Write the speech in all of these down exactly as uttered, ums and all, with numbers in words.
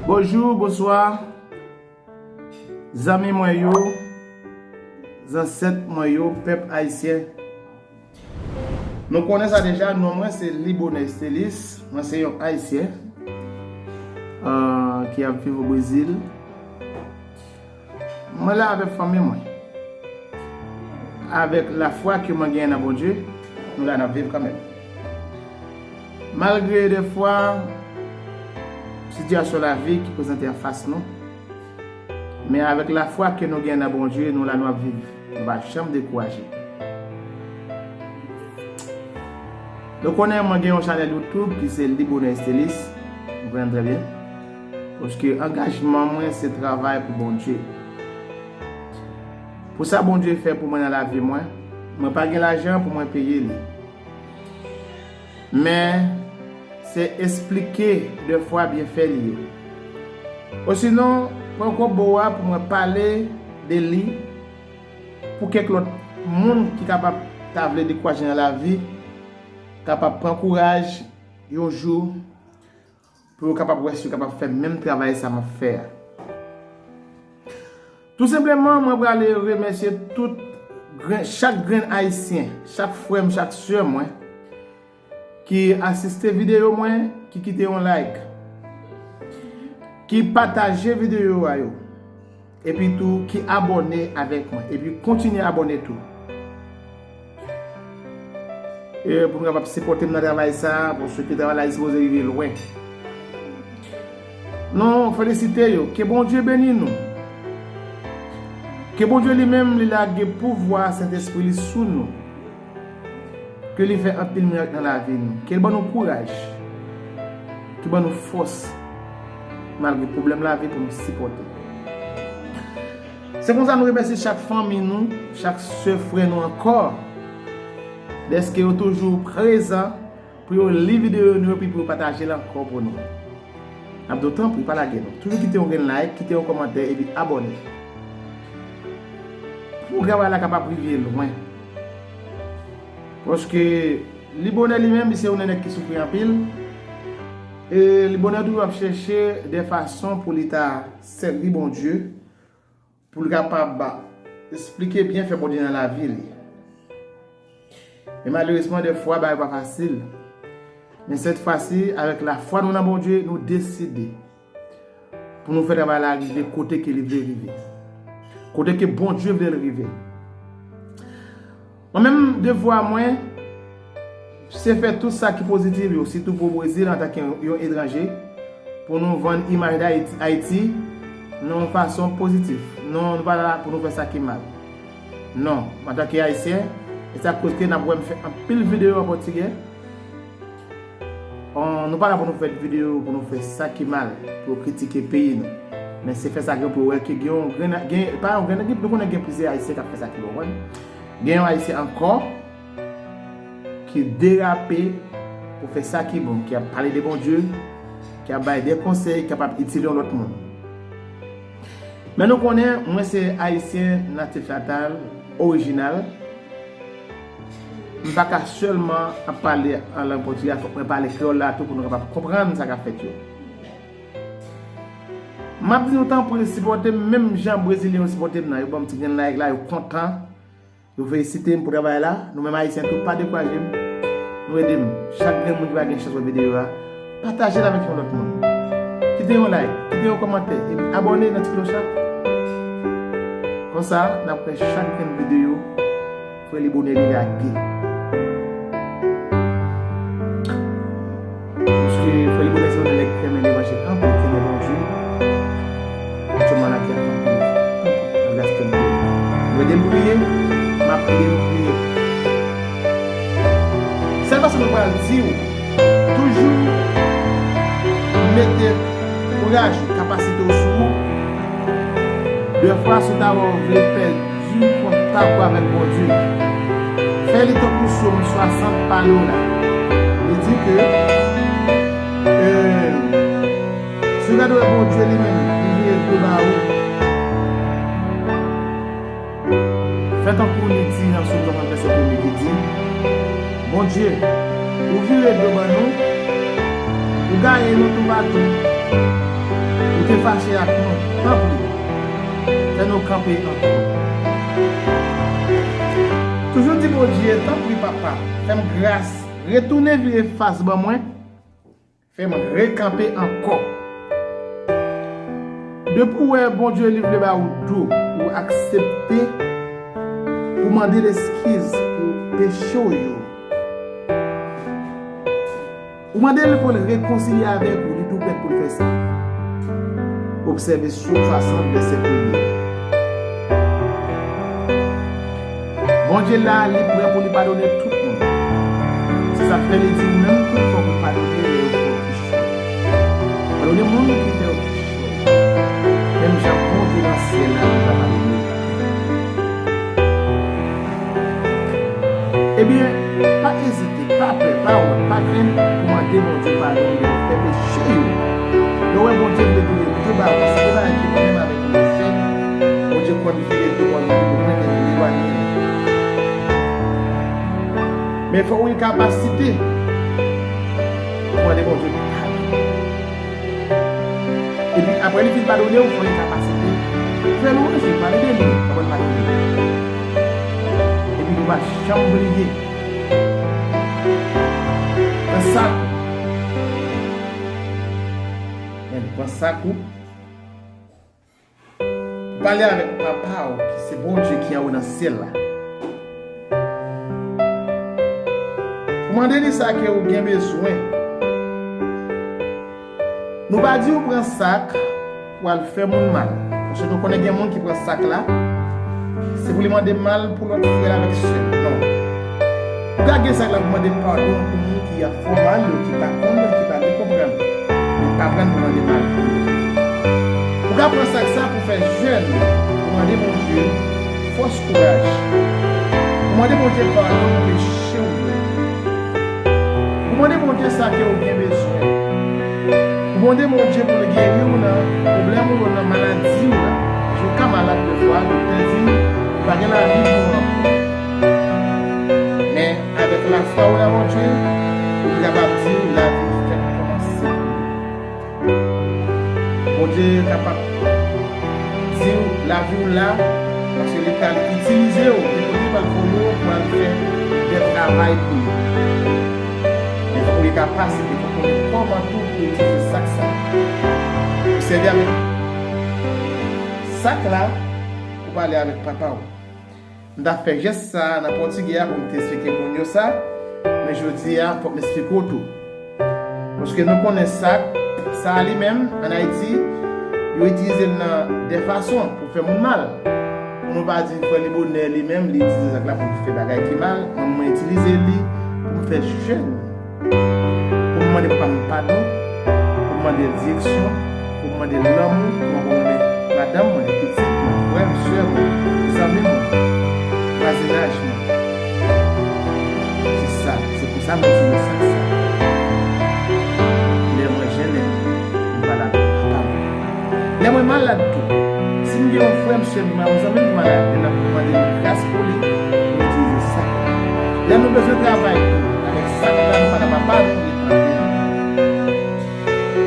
Bonjou, bonswa, zanmi mwen yo, zansèt mwen yo, pèp ayisyen. Nou konnen sa deja, non mwen se Libonè Estelis, mwen se yon ayisyen, euh, ki ap viv o Brezil. Mwen la avèk fanmi mwen. Avèk lafwa ke mwen genyen nan Bondye, nou la n ap viv kanmenm. Malgre defwa sitiyasyon lavi ki prezante anfas nou, men avèk lafwa ke nou genyen nan Bondye, nou la n ap viv. Nou pa janm dekouraje. Nou konnen mwen gen yon chanèl YouTube ki se Libonè Estelis. Nou konnen trè byen. Paske angajman mwen se travay pou Bondye. Pou sa Bondye fè pou mwen nan lavi mwen, mwen pa gen lajan pou mwen peye li. Men, se esplike defwa byenfè li yo. Osinon, pran kobo a pou mwen pale de li pou kèk lòt moun ki kapab ta vle dekouraje nan lavi, kapab pran kouraj yon jou pou yo kapab wè si yo kapab fè menm travay sa m ap fè a. Tou senpleman, mwen prale remèsye tout grenn, chak grenn ayisyen, chak frè m, chak sè mwen ki asiste videyo mwen, ki kite yon like, ki pataje videyo a yo, epi tou ki abòne avèk mwen, epi kontinye abòne tou. E pou nou kapab sipòte m nan travay sa a, paske travay la sipoze rive lwen. Nou felisite yo. Ke Bondye beni nou. Ke Bondye li menm, li lage pouvwa Sentespri li sou nou. Ke li fè anpil mirak nan lavi nou. Ke l ban nou kouraj. Ke l ban nou fòs. Malgre pwoblèm lavi pou nou sipòte. Se konsa nou remèsye chak fanmi nou, chak sè frè nou ankò, dèske yo toujou prezan pou yo li videyo nou epi pou yo pataje l ankò pou nou. N ap di w tanpri, pa lage nou. Toujou kite yon grenn like, kite yon kòmantè epi abòne. Pou travay la kapab rive lwen. Paske Libonè li menm, li se yon nèg ki soufri anpil. E Libonè toujou ap chèche de fason pou li ta sèvi Bondye, pou l kapab esplike byenfè Bondye nan lavi li. Men malerezman, defwa, bagay pa fasil. Men sèt fwa si, avèk lafwa nou nan Bondye, nou deside pou nou fè travay la rive kote ke li vle rive. Kote ke Bondye vle l rive. Mwen menm, devwa mwen, se fè tout sa ki pozitif yo, sitou pou Brezil antanke yon etranje, pou nou vann imaj Dayiti, Ayiti, nan yon fason pozitif. Non, nou pa la pou nou fè sa ki mal. Non, antanke Ayisyen, e sa k koz ke n ap wè m fè anpil videyo an pòtigè. On, nou pa la pou nou fè videyo, pou nou fè sa ki mal, pou yo kritike peyi nou. Men se fè sa ke pou wè ke gen yon grenn, gen, pa yon grenn, nou konnen gen plizyè Ayisyen k ap fè sa ki bon, konprann? Gen yon Ayisyen ankò ki derape pou fè sa ki bon, ki ap pale de Bondye, ki ap bay de konsèy, ki ap itil yon lòt moun. Men nou konnen, mwen se Ayisyen natif natal, orijinal. M pa ka sèlman ap pale an lang pòtigè, fòk mwen pale kreyòl la tou pou nou kapab konprann sa k ap fèt yo. M ap di nou tanpri sipòte m, menm jan Brezilyen yo sipòte m nan, yo ban m ti grenn like la, yo kontan, yo felisite m pou travay la. Nou menm Ayisyen tou, pa dekouraje m, nou ede m. Chak grenn moun ki pa gen chans wè videyo a, pataje l avèk yon lòt moun. Kite yon like, kite yon kòmantè, epi abòne nan ti kloch la. Konsa, n ap wè chak grenn videyo Frè Libonè li lage. Paske Frè Libonè se yon nèg ki renmen levanjil anpil, ki renmen Bondye. Aktyèlman la ki ap fè anpil, anpil nan gaske m. Mwen ede l priye, m ap ede l priye. Sèl fason mwen pral di w, toujou mete kouraj ou, kapasite w sou ou. Defwa, si w ta wè w vle pèdi kontak ou avèk Bondye, fè li tankou Sòm swasant pale w la. Li di ke, euh, si w gade wè Bondye li menm, li vire do ba ou. Fè tankou li di nan Sòm swasant vèsè premye ki di, Bondye, ou vire do ban nou, ou gaye nou toupatou, ou te fache ak nou, tanpri, fè nou kanpe ankò. Toujou di Bondye, tanpri, Papa, fè m gras, retounen vire fas ban mwen, fè m rekanpe ankò. Depi w wè Bondye li vle ba ou do, ou aksepte pou mande l eskiz pou peche w yo. Ou mande l pou l rekonsilye avèk ou, li tou prèt pou l fè sa. Obsève Sourate swasant, vèsè premye. Bondye la, li prè pou li padone tout moun. Se sa k fè li di, menm tou fòk ou padone lè yo fè w kichòy. Padone moun ki fè w kichòy. Menm jan Bondye nan syèl la, li va padone. Ebyen, pa ezite, pa pè, pa wont, pa krenn pou mande Bondye padon lè w fè peche yo. Lè w wè Bondye vle vire do ba ou, se de bagay ki menm avèk ou fè, Bondye konn vire do ba ou, ou konn elwanye. Men fò w gen kapasite pou mande Bondye padon. Epi apre li fin padone w, fò w gen kapasite fè lwanj li, pale de li, apre l padone w. Epi nou pa janm bliye. Pran sak ou. Men pran sak ou. Pale avèk Papa w, ki se Bondye ki anwo nan syèl la. Ou mande li sa ke ou gen bezwen. Nou pa di ou pran sak pou al fè moun mal. Paske nou konnen gen moun ki pran sak la, se pou li mande mal pou lòt frè l avèk sè l. Non. Ou ka gen sak la pou mande padon pou moun ki ap fè w mal yo, ki pa konn, ki pa vle konprann. Men pa pran pou mande mal pou yo. Ou ka pran sak sa pou fè jèn, pou mande Bondye fòs, kouraj. Pou mande Bondye padon pou peche w yo. Pou mande Bondye sa ke ou gen bezwen. Pou mande Bondye pou l geri w nan pwoblèm ou yo, nan maladi w la. Paske ou ka malad defwa, doktè di ou pa gen lavi pou ou ankò. Men avèk lafwa ou nan Bondye, ou kapab di lavi fèk kòmanse. Bondye kapab di w lavi w la, paske li pral itilize w, li kote pral voye w pou al fè de travay pou li. Men fòk ou gen kapasite, fòk ou konnen kòman tou pou itilize sak sa. Ou sèvi avèk sak la pou pale avèk Papa w. M t ap fè jès sa a nan pòtigè a pou m te esplike moun yo sa, men jodi a, fòk m esplike w tou. Paske nou konnen sak sa a li menm, ann Ayiti, yo itilize l nan de fason pou fè moun mal. Pou nou pa di frè Libonè li menm, li itilize sak la pou l fè bagay ki mal, mwen, mwen itilize li pou m fè jèn. Pou m mande papa m padon, pou m mande l direksyon, pou m mande l lanmou, kòman pou m renmen madanm mwen, pitit mwen, frè m, sè mwen, zanmi mwen, vwazinaj mwen. Se sa, se pou sa mwen di mwen sa, sa. Lè mwen jennen, m pale avèk papa m. Lè mwen malad tou, si m gen yon frè m, sè m, yon zanmi m ki malad, lè n ap mande l gras pou li, nou itilize sa. Lè nou bezwen travay tou, avèk sa nou la, nou pa nan papa nou, li tande nou.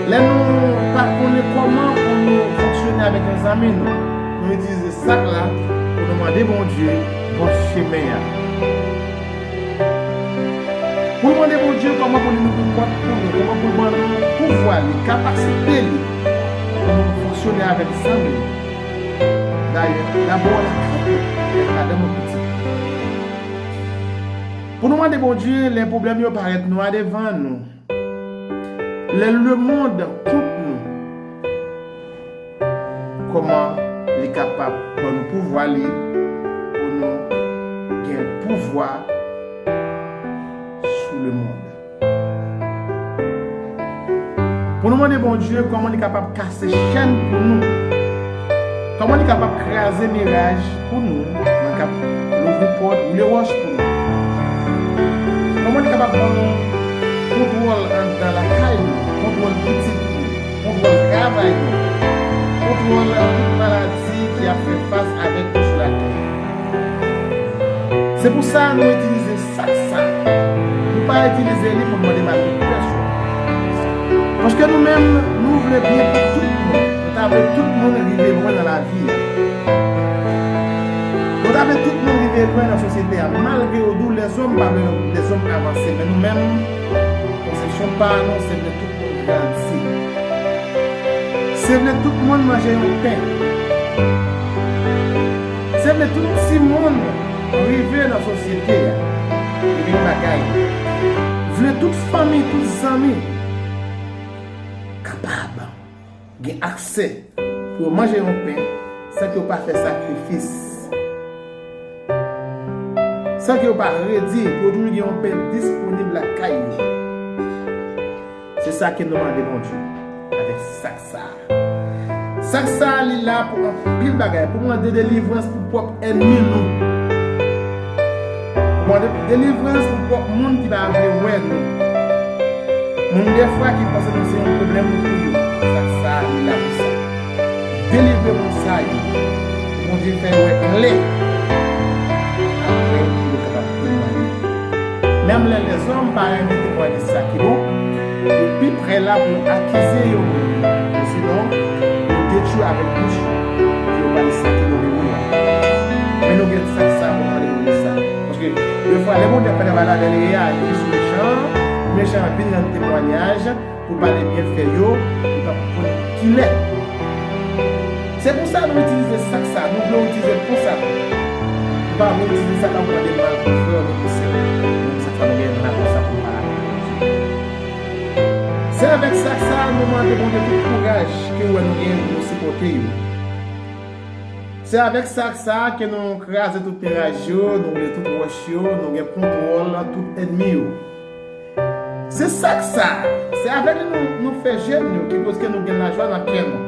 Lè nou pa konnen kòman pou nou fonksyone avèk yon zanmi nou, nou itilize sak la pou nou mande Bondye bon chemen an. Pou nou mande Bondye kòman pou li louvri pòt pou nou, kòman pou l ban nou pouvwa li, kapasite li, pou nou fonksyone avèk zanmi nou. Dayè, dabò lakay nou, avèk madanm nou, pitit nou. Pou nou mande Bondye lè pwoblèm yo parèt nwa devan nou, lè lemonn kont nou, kòman li kapab ban nou pouvwa li pou nou gen pouvwa sou lemonn. Pou nou mande Bondye kòman li kapab kase chèn pou nou, kòman li kapab kraze miraj pou nou, kòman li kapab louvri pòt, woule wòch pou nou, kòman li kapab ban nou kontwòl anndan lakay nou, kontwòl pitit nou, kontwòl travay nou, kontwòl tout maladi ki ap fè fas avèk nou sou latè. Se pou sa nou itilize sak sa. Nou pa itilize li pou n mande mal pou pèsonn. Paske nou menm, nou vle byen pou tout moun. Nou ta vle tout moun rive lwen nan lavi a. Nou ta vle tout moun rive lwen nan sosyete a. Malgre yo di w lèzòm pa vle lèzòm avanse, men nou menm, konsepsyon pa nou, se vle tout moun grandi. Se vle tout moun manje yon pen. Se vle tout timoun rive nan sosyete a. Epi yon bagay. Vle tout fanmi, tout zanmi kapab gen aksè pou yo manje yon pen san ke yo pa fè sakrifis. San ke yo pa redi pou yo toujou gen yon pen disponib lakay yo. Se sa ke nou mande Bondye avèk sak sa a. Sak sa a, li la pou anpil bagay, pou mande delivrans pou pwòp ènmi nou. Pou mande delivrans pou pwòp moun ki pa vle wè nou. Moun dèfwa ki panse nou se yon pwoblèm pou yo. Sak sa a, li la pou sa. Delivre moun sa yo. Bondye fè yo wè klè. Apre, pou yo kapab temwaye. Menm lè lèzòm pa renmen temwaye sa ki bon, yo pi prè la pou yo akize yon moun, osinon yo detwi avèk bouch yo, pou yo pale sa ki move pou yo. Men nou gen sak sa pou pale pou sa. Paske, defwa, lè Bondye ap fè travay la, lè li reyaji sou mechan an, mechan an vin rann temwayaj, pou pale byenfè yo, nou p ap konn kilè. Se pou sa nou itilize sak sa, nou vle itilize l konsa tou. Nou pa vle itilize sak la pou mande mal pou frè w ni pou sè w. Nou sak sa nou gen la konsa pou pale avèk Bondye. Se avèk sak sa nou mande Bondye tout kouraj ke w wè nou gen pou nou sipòte yo. Se avèk sak sa ke nou kraze tout miraj yo, nou woule tout wòch yo, nou gen kontwòl tout ènmi yo. Se sak sa, se avèk li nou, nou fè jèn yo, ki koz ke nou gen lajwa nan kè nou.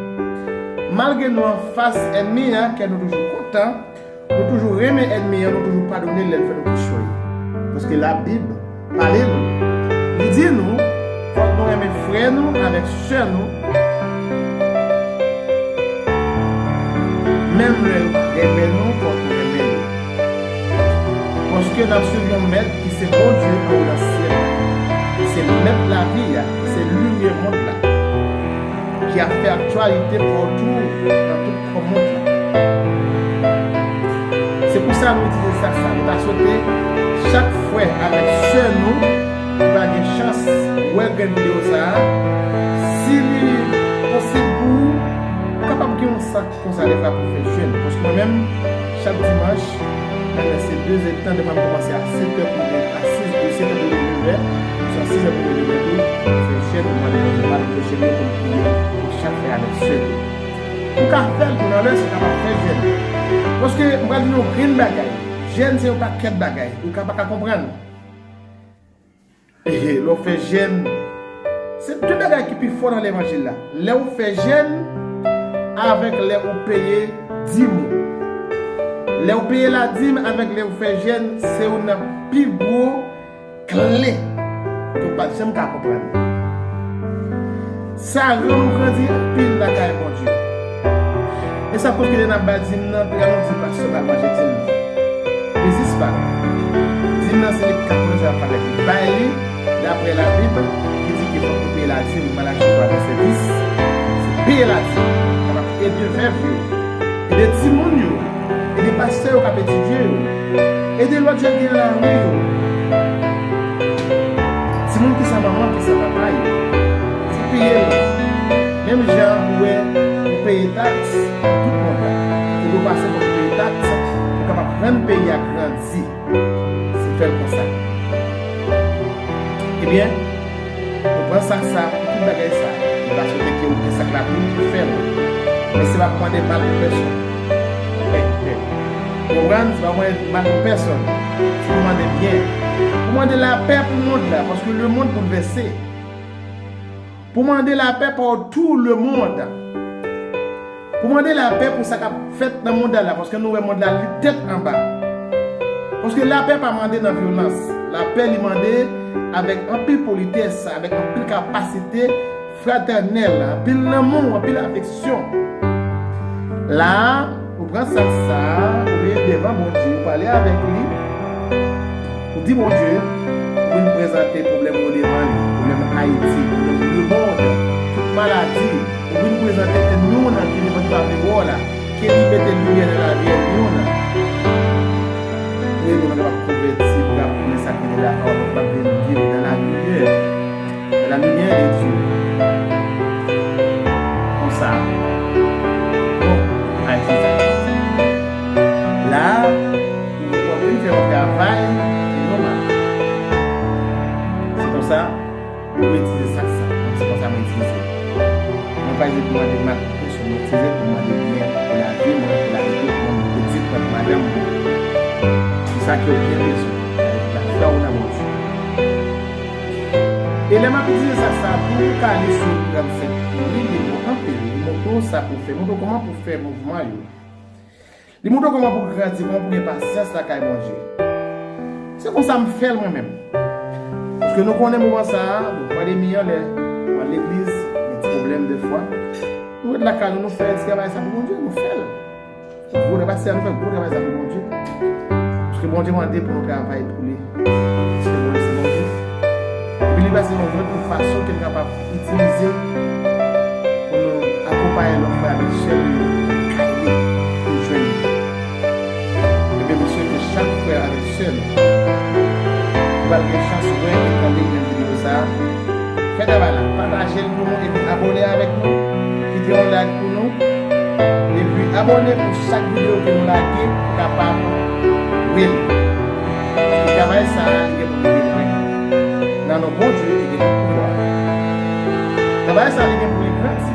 Malgre nou anfas ènmi an, kè nou toujou kontan, nou toujou renmen ènmi an, nou toujou padone lè l fè nou kèchòy. Paske Labib pale nou. Li di nou, fòk nou renmen frè nou avèk sè nou. Menm lè yo pa renmen nou, fòk nou renmen yo. Paske n ap swiv yon mèt ki se Bondye anwo nan syèl la, ki se mèt lavi a, ki se limyè mond la, ki ap fè aktyalite pou ou tou nan tout kò mond la. Se pou sa nou itilize sak sa. Nou ta swete chak frè avèk sè nou ki pa gen chans wè grenn videyo sa a, si li posib pou ou, ou kapab gen yon sak konsa defwa pou fè jèn. Paske mwen menm, chak dimanch, mwen lèse de zè tan, defwa m kòmanse a sèt è pou rive a sis, de sèt è pou rive nèf è, swa sis è pou rive nèf è tou, mwen fè jèn, mwen mande Bondye pale, mwen fè jèn yo pou m priye pou chak frè avèk sè tou. Ou ka fè l tou nan lè, se kapab fè jèn. Paske m pral di nou yon grenn bagay. Jèn se yon pakèt bagay. Ou ka pa ka konprann. Ehe, lè w fè jèn, se de bagay ki pi fò nan levanjil la. Lè w fè jèn, avèk lè ou peye dim ou. Lè ou peye ladim avèk lè ou fè jèn, se youn nan pi gwo kle ke w pa t janm ka konprann. Sa rann ou grandi anpil lakay Bondye. E sa koz ke lè n ap bay dim nan, piga nou di pastè pa al manje dim nan. Li zis pa. Dim nan se li k ap manje avèk li. Bay li, daprè Labib, ki di ke fòk nou peye ladim. Malachi twa vèsè dis, se peye ladim. Kapab ede vèv yo, ede timoun yo, ede pastè yo k ap etidye yo, ede lòt jèn ki nan lari yo. Timoun ki san manman, ki san papa yo. Se peye l. Menm jan ou wè nou peye taks nan tout mond la. Kote w pase fòk ou peye taks pou w kapab rann peyi a grandi. Se fè l konsa. Ebyen, nou pran sak sa pou tout bagay sa. Nou ta swete ke ou gen sak la pou ou fè l. Men se pa pou mande mal pou pèsonn. Konprann? Se pa pou mande mal pou pèsonn. Se pou mande byen. Pou mande lapè pou mond la, paske lemonn boulvèse. Pou mande lapè pou tout lemonn. Pou mande lapè pou sa k ap fèt nan mond la, paske nou wè mond la li tèt anba. Paske lapè pa mande nan vyolans. Lapè li mande avèk anpil politès, avèk anpil kapasite fratènèl, anpil lanmou, anpil afeksyon. La a, ou pran sak sa a, ou vin devan Bondye, ou pale avèk li, ou di Bondye, ou vin prezante pwoblèm ou devan li, pwoblèm Ayiti, pwoblèm lemonn, tout maladi, ou vin Prezante ènmi w nan ki li pa vle wè w la, ke li mete limyè nan lavi ènmi w nan. Pou ènmi w nan kapab konvèti, pou kapab konnen sa ki gen lakay w, pou kapab vin viv dans la lumière, dans la lumière de Dieu. Konsa, bon, Ayiti sa. La, ou vin fè yon travay ki nòmal. Se konsa, Mwen itilize sa k sa. Mwen se konsa mwen itilize. Mwen pa itilize pou mande mal pou pèsonn. Mwen itilize pou mande byen pou lavi mwen, pou lavi tout moun, pitit mwen, pou madanm mwen. Se sa ke w byen bezwen. Lafwa w nan Bondye. E lè m ap itilize sa k sa, pou w ka li sou trannsenk, li, li bon anpil. Li montre w sa pou w fè. Montre w kòman pou w fè mouvman yo. Li montre w kòman pou grandi, kòman pou gen pasyans lakay Bondye. Se konsa m fè l mwen menm. Paske nou konnen moman sa a, bon, pandemi an, lè w al legliz, gen ti pwoblèm dèfwa. Nou ret lakay nou, nou fè ti travay sa pou Bondye, nou fè l. Gwo travay, se nou fè gwo travay sa pou Bondye. Paske Bondye mande pou nou travay pou li. Paske Bondye se Bondye. Epi li pase yon lòt fason ke n kapab itilize pou nou akonpaye lòt frè avèk sè nou yo nan kay li pou jwenn li. Ebyen, m swete chak frè avèk sè nou ki pral gen chans wè e tande videyo sa a, fè travay la, pataje l pou nou epi abòne avèk nou, kite yon like pou nou, epi abòne pou chak videyo ke nou lage pou kapab wè l. Paske travay sa a, li gen pou li vin lwen. Nan non Bondye ki gen tout pouvwa. Travay sa a, li gen pou li grandi.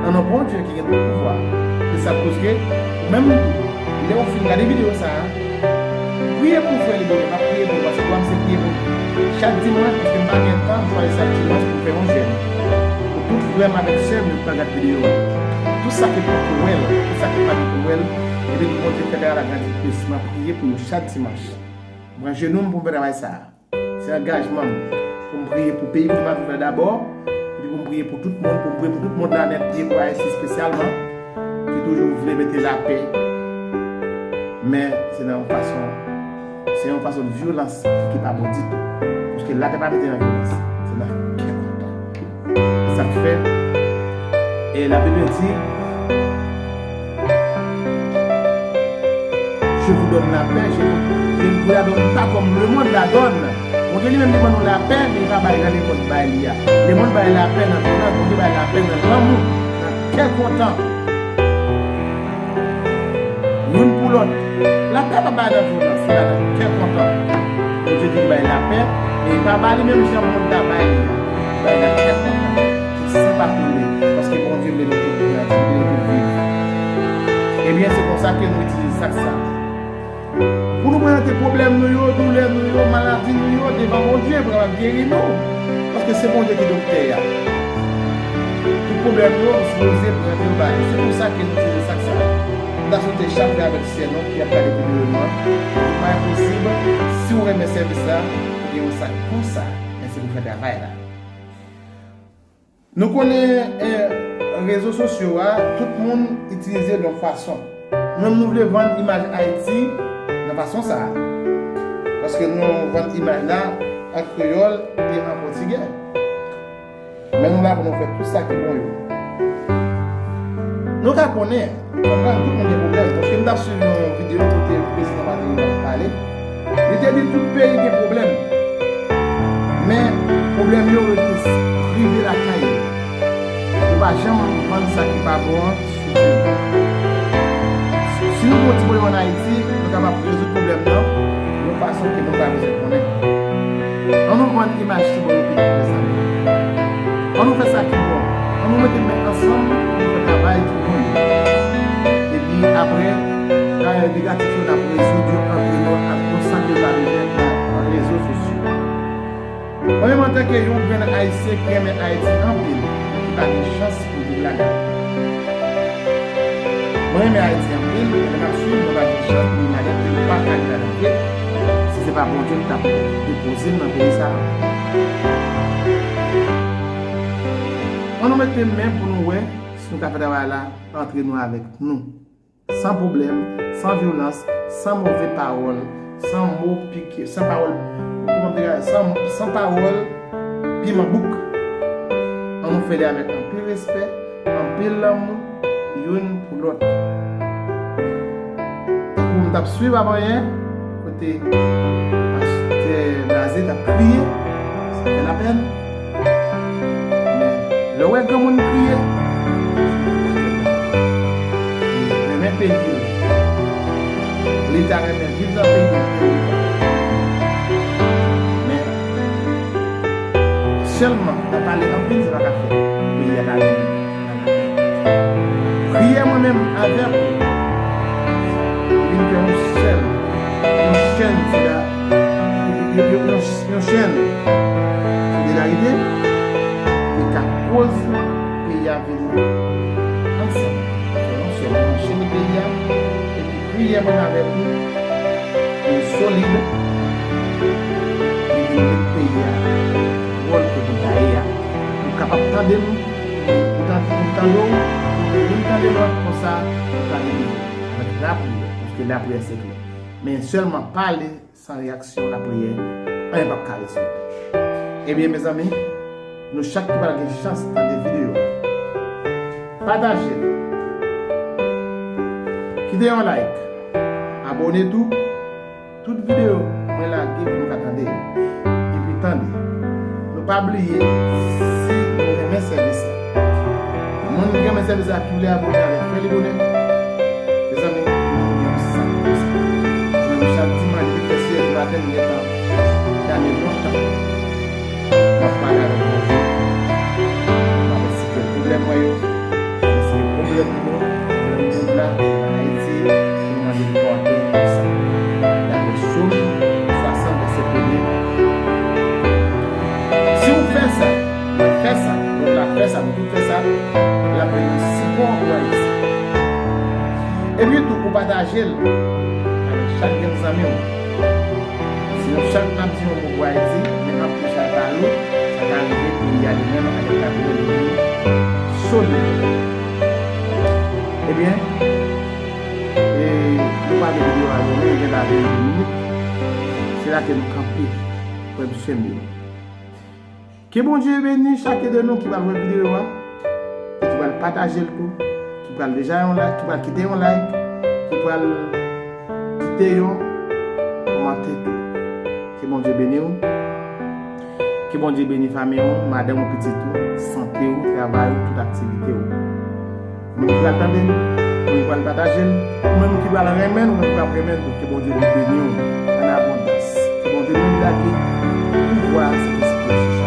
Nan non Bondye ki gen tout pouvwa. Se sa k koz ke, ou menm tou, lè w fin gade videyo sa a, priye pou frè Libonnen, m ap priye pou ou, paske dwa m se priye pou ou. Chak dimanch, paske m pa gen tan, m chwazi chak dimanch pou m fè yon jèn. Pou tout frè m avèk sè m yo k pral gade videyo a. Tout sa ki poko wè l, tout sa ki pa gen pou wè l, epi pou Bondye fè travay la grandi plis. M ap priye pou yo chak dimanch. M pran jenou m pou m fè travay sa a. Se angajman m pou m priye pou peyi kote m ap viv la dabò, epi pou m priye pou tout moun, pou m priye pou tout mond la nèt, priye pou Ayiti espesyalman, ki toujou vle mete lapè. Men se nan yon fason, se yon fason de vyolans ki pa bon ditou. Paske lapè pa mete nan vyolans, se nan kè kontan. Sa k fè, e Labib di, Je vous donne la paix, je, je ne vous la donne pas comme le monde la donne. Bondye li menm li ban nou lapè, men li pa bay jan lemonn bay li a. Lemonn bay lapè nan vyolans, Bondye bay lapè nan lanmou, nan kè kontan. Youn pou lòt. Lapè pa bay nan vyolans, li bay nan kè kontan. Bondye di li bay lapè, men li pa ba li menm jan moun ta bay li a. Li bay nan kè kontan. Ki senp ak li, paske Bondye vle nou tout grandi, vle nou tout viv. Ebyen, se konsa ke nou itilize sa k sa. Pou nou prezante pwoblèm nou yo, doulè nou yo, maladi nou yo devan Bondye, pou l kapab geri nou. Paske se Bondye ki doktè a. Tout pwoblèm yo, nou sipoze prezante yo ba li. Se pou sa ke nou itilize sa k sa. M ta swete chak frè avèk sè nou ki ap gade videyo nou an, tout mwayen posib, si w renmen sèvis la, ou gen yon sa k konsa. Mèsi pou fè travay la. Nou konnen, eh, rezo sosyo a, tout moun itilize l yon fason. Nou menm nou vle vann imaj Ayiti nan fason sa a. Paske nou vann imaj la an kreyòl e an pòtigè. Men nou la pou nou fè tout sa ki bon yo. Nou ka konnen, konprann tout moun gen pwoblèm. Paske m t ap swiv yon videyo kote prezidan Martelly t ap pale. Li te di tout peyi gen pwoblèm. Men, pwoblèm yo rete prive lakay yo. Yo pa janm vann sa ki pa bon an sou Facebook. Si nou gen yon ti pwoblèm ann Ayiti, nou kapab rezoud pwoblèm nan yon fason ke moun pa bezwen konnen. Ann nou vann imaj ki bon yo piblik, mezanmi. Ann nou fè sa ki bon. Ann nou mete men ansanm pou nou fè travay ki bon yo. Epi apre, travay negatif yo n ap rezoud yo antre nou ak konsa ke yo pa bezwen nan rezo sosyo. Mwen menm antanke yon grenn Ayisyen ki renmen Ayiti anpil, ki pa gen chans pou viv ladan l. Mwen renmen Ayiti anpil, men lè m ap swiv, mwen pa gen chans pou m al ladan l, e m pa ka al ladan l vre, si se pa Bondye ki t ap depoze m nan peyi sa a. Ann nou mete men pou nou wè si nou ka fè travay la antre nou avèk nou. San pwoblèm, san vyolans, san move pawòl, san mo pike, san pawòl, kòman m te ka, san, san pawòl piman bouk. Ann nou fè li avèk anpil respè, anpil Lanmou youn pou lòt. Tankou m t ap swiv avanyè, kote pastè Blaze t ap kriye, sa fè lapèn. Men, lè w wè granmoun kriye, li renmen peyi l. Li ta renmen viv nan peyi l. Men, sèlman, nan pale anpil, sa pa ka fè peyi a ka vin nan lapè. Priyè mwen menm avèk ou vin fè yon sèl, yon chèn, sèda, yon, yon, yon, yon chèn solidarite ki ka koz peyi a vin ansanm. Fè yon sèl, nou anchene peyi a, epi priyè mwen avèk ou vin solid, li vin met peyi a wòl ke pou l ta ye a. Ou kapab tande m, ou tande, ou tande w, ou youn tande lòt, konsa, ou ka delivre avèk lapriyè, paske lapriyè se kle. Men sèlman pale san reyaksyon, lapriyè, anyen p ap ka rezoud. Ebyen, mezanmi, nou chak ki pral gen chans tande videyo a, pataje l. Kite yon like. Abòne tou. Tout videyo mwen lage pou nou ka tande yo. Epi tande. Nou pa bliye, si nou renmen sèvis la, moun ki renmen sèvis la, ki vle abòne avèk, fè li bonè. Mezanmi, nou gen yon sak konsa. Mezanmi, chak dimanch, depi fè sis è di maten, nou gentan gade lontan. M ap pale avèk Bondye. M ap eksplike pwoblèm mwen yo. M ap eksplike pwoblèm nou yo. Pwoblèm nou la, ann Ayiti, pou nou mande l pòte konsa. Daprè Sòm swasant, vèsè premye. Si w fè sa, mwen fè sa, lòt la fè sa, nou tout fè sa, l ap vin yon sipò pou Ayiti. Epi tou, ou pataje l avèk chak grenn zanmi w. Si nou chak n ap di yon mo pou Ayiti, men anpil sa pa lou, sa ka rive peyi a li menm avèk lapriyè li menm solid. Ebyen, e, nou pa gen videyo a lonmen, gen la vin de minit. Se la ke nou kanpe, frè m, sè m yo. Ke Bondye beni chak de nou ki pral wè videyo a, e ki pral pataje l tou, ki pral deja yon like, ki pral kite yon like, ki pral kite yon kòmantè tou. Ke Bondye beni w. Ke Bondye beni fanmi w, madanm ou, pitit ou, sante w, travay ou, tout aktivite w. Ou menm ki pral tande l, ou menm ki pral pataje l, ou menm ki pral renmen l, ou menm ki pral renmen l tou, ke Bondye beni w an abondans. Ke Bondye nou lage pouvwa Sentespri a sou